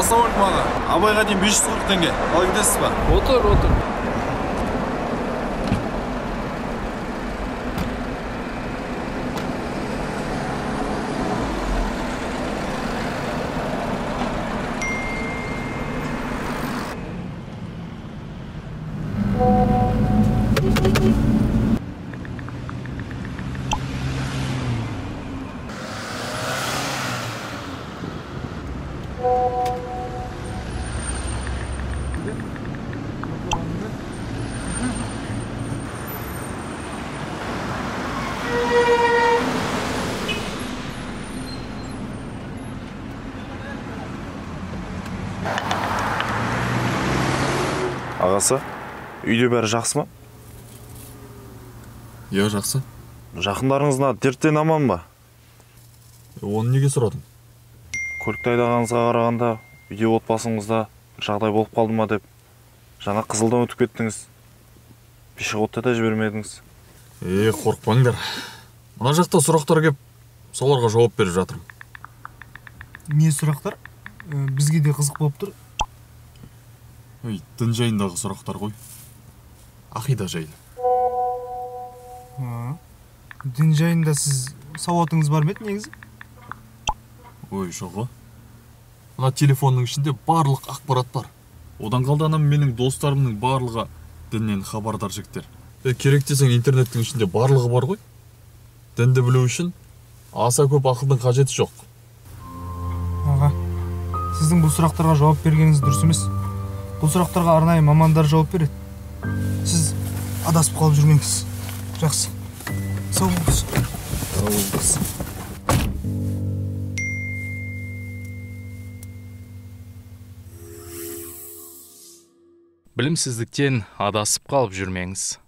Ассалаумағалейкум аға. Абайға дейін 540 теңге. Ала кетесіз ба? Отыр, отыр. Ағасы, үйде бәрі жақсы ма? Иә, жақсы. Жақындарыңызна дерттен аман ба? Оны неге сұрадың? Көлікті айдағаныңызға қарағанда үйде отбасыңызда бір жағдай болып қалды ма деп. Жаңа Қызылдан өтіп кеттіңіз. Пешеходта да жібермедіңіз. Қорықпаңдар. Мына жақта сұрақтар кеп, соларға жауап беріп жатырмын. Не сұрақтар? Бізге де қызық болып тұр. Дін жайындағы сұрақтар ғой. Ақида жайлы. Дін жайында сіз сауатыңыз бар ма еді негізі? Ой, жоқ. Мына телефонның ішінде барлық ақпарат бар. Одан қалды анам менің достарымның барлығы діннен хабардар жігіттер. Керек десең интернеттің ішінде барлығы бар ғой. Дінді білу үшін аса көп ақылдың қажеті жоқ. Аға, сіздің бұл сұрақтарға жауап бергеніңіз дұрыс емес. Бұл сұрақтарға арнайы мамандар жауап береді. Сіз адасып қалып жүрмеңіз. Жақсы. Сау болыңыз. Сау болыңыз. Білімсіздіктен адасып қалып жүрмеңіз.